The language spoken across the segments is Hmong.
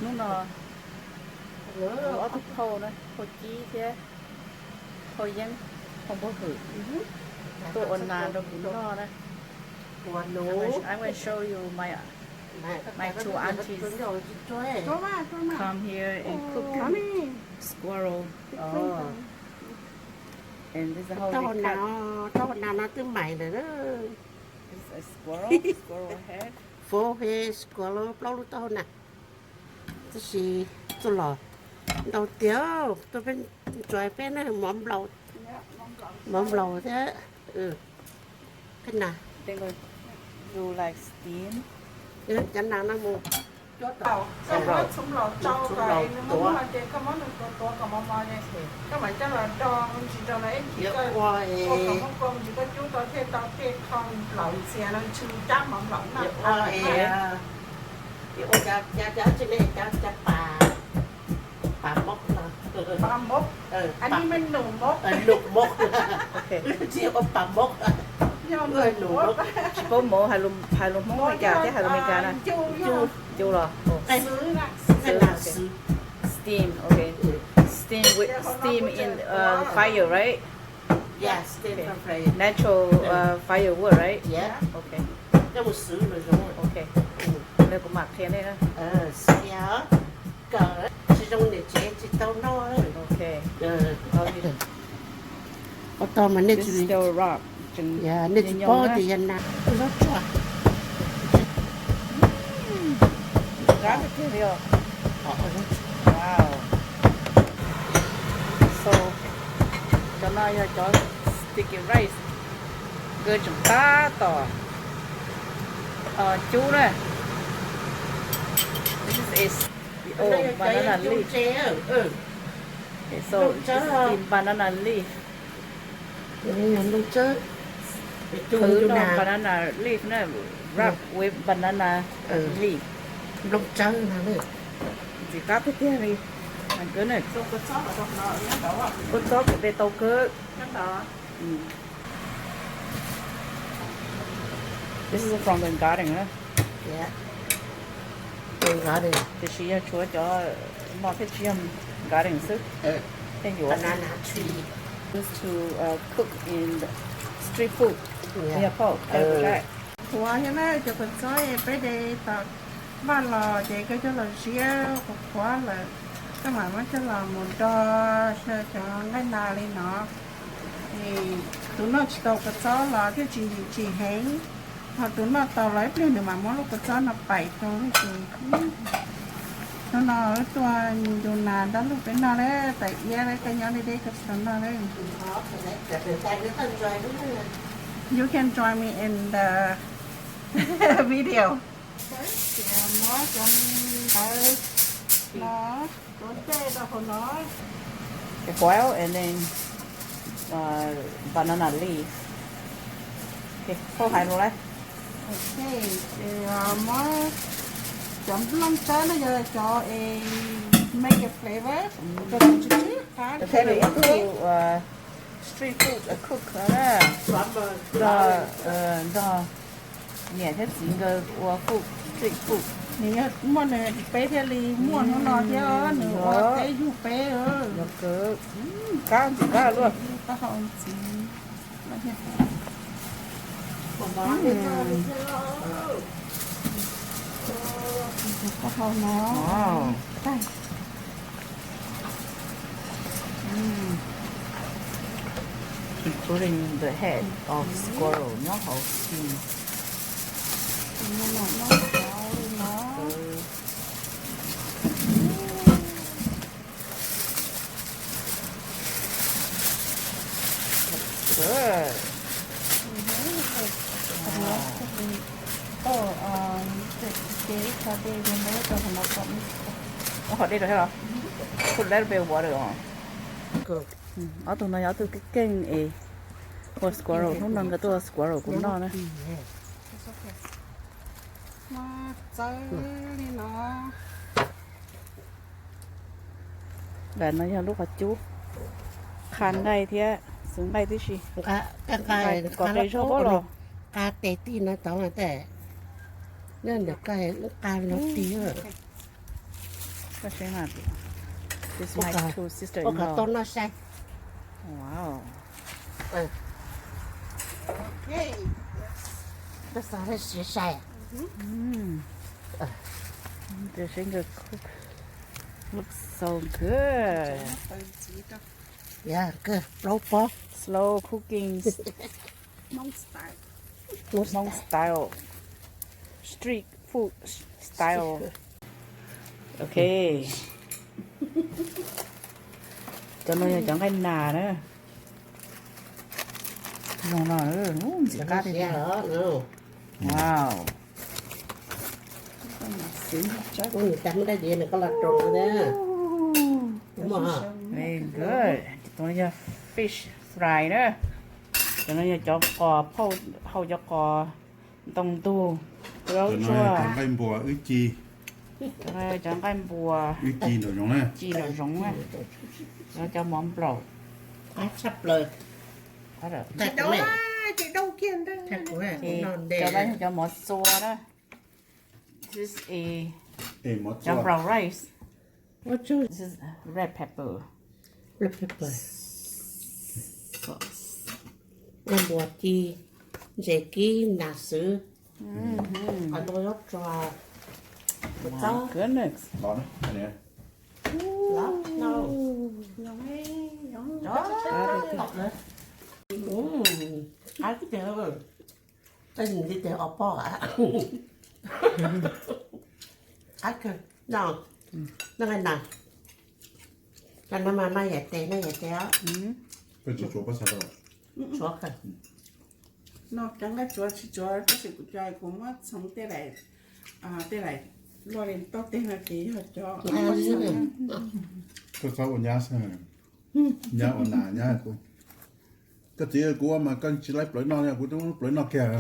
Hnub no kuv ob tug phauj na, phauj Cib thiab phauj Yeeb, phauj Npauj Hwm tuaj ua nas rau kuv noj na. I'm gonna show you my my two aunties come here and cook squirrel. And this is how they cut. Taub hau nas no twb mais lawm. This is a squirrel, squirrel head. Four head squirrel, plaub lub taub hau nas. Tab sis txuj lom ntau tiag, tuaj peb ntsuas peb na, mov nplaum, mov nplaum thiab. Peb na, do you like steam? Cov nas no mus cuab tau, txhob nplaum tsau, tuav, koj muab nws tuav tuav kom mos mos, koj mam coj los do me ntsis rau no ib chim, koj ua kom muab kua me ntsis koj cub tau thiaj tau tej qho nplaum ntxias no, tsis cab mov nplaum no. Ua cov, cov tsis ne, cov, cov pas, pas mov no. Pas mov. Anib me num mov. Num mov. Tsis ua pas mov. Num mov. Tsis paub mov hais lus Hmoob Amelikas thiab hais lus Amelikas na. Cub los. Steam, okay. Steam with, steam in uh, fire, right? Natural uh, firewood, right? Okay. Okay. Kuv mam qhia nej na. Tsis zoo niam tsev tsis tau noj. Okay. Ua tau mas nej tsis, nej tsis paub tias yog nas. Qab tiag tiag li os. Wow. So, cov no yog cov sticky rice, nkawd tseem tab tom cub na. This is, oh, banana leaf. So, this is banana leaf. Qhwv rau banana leaf na, wrap with banana leaf. Nplooj tsawb no ntxim qab tiag tiag li. Kua txob kuv de tau kawg. This is from the garden na. Tiam sis yog tshuav cov no thiaj tsis yog garden xwb, thiaj yuav. Used to uh, cook in street food. Qhuav thiab na, cov kua txob peb de tom vaj los ces koj coj los ziab qhuav qhuav lawm, koj mam muab coj los mus do cov nqaij nas li no. Tus noj tsis tau kua txob los thiaj tsis tsim heev, ho tus noj tau los ib pliag nws mam muab lub kua txob no paim rau ces. Hnub no wb tuaj ncu nas dab laug peb noj na, tais iab koj nyob deb deb koj tsis tau noj na. You can join me in the video. Muab cov ntawd no, cov tej rau hauv no. Boil and then uh, banana leaf. Koj hais lus lawm. Muab cov nplooj tsawb no yog cov es make a flavor, cov tsw tsw qab. Street food cook na, nrog, nrog niam thiab txiv nkawd ua food, street food. Nws yog muaj nws peb thiaj li muaj hnub no thiab, nws ua teb yug peb. Qab ntxim qab luaj. Taub hau ntxiv. Taub hau no. Including the head of squirrel nyob hauv skin. Good. Ua qhov dej rau thiab los? Put a little bit of water on. Ob tug no yog ob tug keej keej es ua squirrel, hnub no nkawd tuaj ua squirrel kuv noj na. Ntawm no yog lub qhov cub, qha nqaij thiab xwb nqaij tib si. Nqaij kom qe zog pob los. Qha tes tij no tod mas tes, nyob ntawm koj lub qha no tij. This is my two sister-in-law. Ua koj tau noj sai. Wow. Koj xav siav sai. Mm. Looks so good. Yeah, good. Plaub pob. Slow cooking. Hmong style. Street food style. Ok. Cov no yog cov nqaij nas na. Zoo no, ntxim qab li. Wow. Tus no yog fish fry na. Cov no yog cov qos phauj hau cov qos ntoo ntug. Cov no yog cov nqaij npuas wb ci. Cov no yog cov nqaij npuas wb ci nraum zoov na. Ci nraum zoov na. Cov mov nplaum. Qab tshaj plaws. Cov no yog cov mov txua na. This is cov brown rice. This is red pepper. Red pepper. Nqaij npuas ci, ntses kib, nas xwb. Qos ntoo yob tsuag. Goodness. Qab tiag, qab tiag os pog. Qab kawg. No, no, no. Cov no mas noj yam tes, noj yam tes os. Peb tsis tsuav pob txha rau. Tsuav kawg. No cov nqaij tsuav tsis tsuav tab sis kuv cov kuv muab txhoov tej daim, tej daim luaj li tau tej no ces yog cov pob txha. Koj txhob ua nyab xwb, nyab ua nas nyab kuv. Koj txiv, kuv ua mas koj tsis laib plawv noj li, kuv twb muab plawv noj kiag.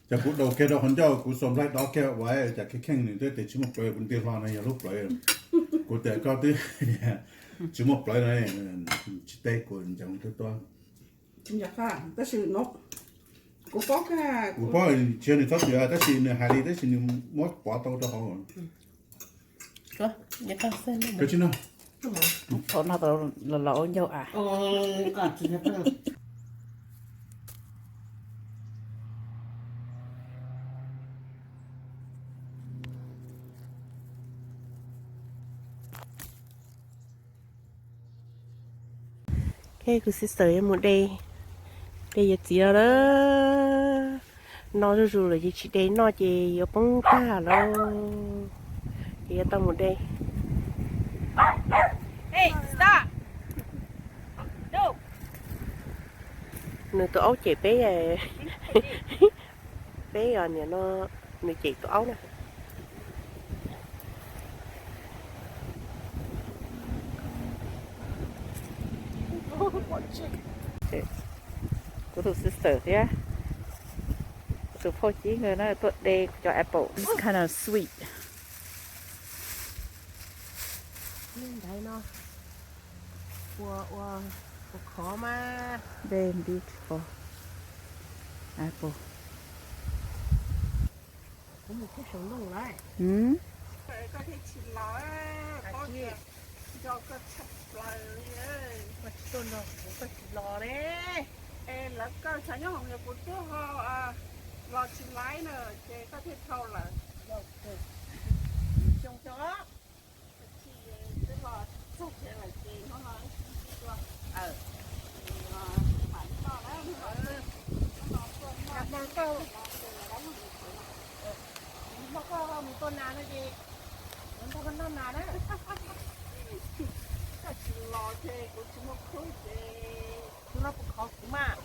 Ces kuv daus kiag rau qhov ncauj, kuv xuas nplaig dov kiag ua cas kheej kheej nws twb tias tsis muaj plawv, kuv nti hlo no yog lub plawv. Kuv tias koj twb tsis muaj plawv no, tsis teb kuv ntseeg twb tuab. Kuv paub tsis yog nws txhob txwm tab sis nws hais li tab sis nws muab pov tau rau hauv. Koj tsis noj. Thaum no tau los los ua ncaug av. Ok, kuv sister yuav mus de, de yawm txiv no na. No zuj zus lawm ces tsis de noj ces yuav poob tag lawm. Ces yuav tau mus de. Nws tus aub cem peb, peb os, nim no nws cem tus aub na. Kuv tus sister thiab kuv tus phauj Cib nkawd na tuaj de kuv cov apple. It's kind of sweet. Ntaiv no ua, ua, ua khov mas. Very beautiful apple. Kuv mus kiag saum nroog lawm. Koj thiaj tsis los, paub tias nco koj tshaj plaws li. Koj tsis tuaj nrog kuv koj tsis los ne. Es lawv koj xyov nyob hoos yog kuv tuaj ho los tsis laib na, ces koj thiaj dhau lawm. Xyoo xyoo. Hmo koj mus tua nas no ces kuv nrog koj noj nas na. Koj tsis los ces kuv tsis muaj khub ces tus no puas khov kuv mas.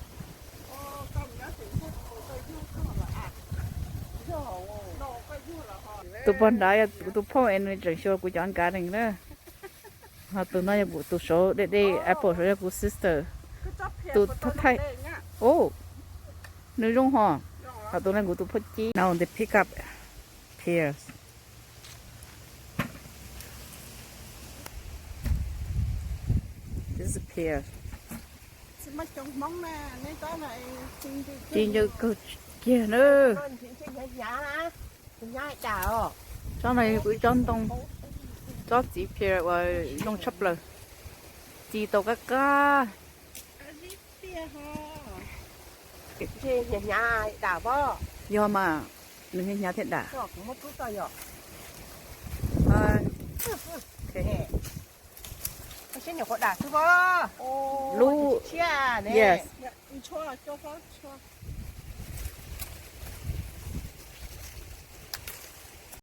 Tus pog nrad yog kuv tus phauj es nws tseem xyuas kuv cov garden na. Ho tus no yog kuv tus saud, de de apple saud yog kuv sister. Tus thaij, o, nws zoo ho. Ho tus no kuv tus phauj Cib. Now they pick up pears. This is pear. Ci ntsaws kawg kiag na. Tsob no kuv ib tsob ntoo. Tsob txiv phiaj uas zoo tshaj plaws, txi tau qab qab. Hnyav hnyav dam pob. Yog mas, nws hnyav hnyav thiab dam. Kuv muab rub tau yom. Seb nyuam qhuav dam xwb pob. Lub tshiab ne. Yes.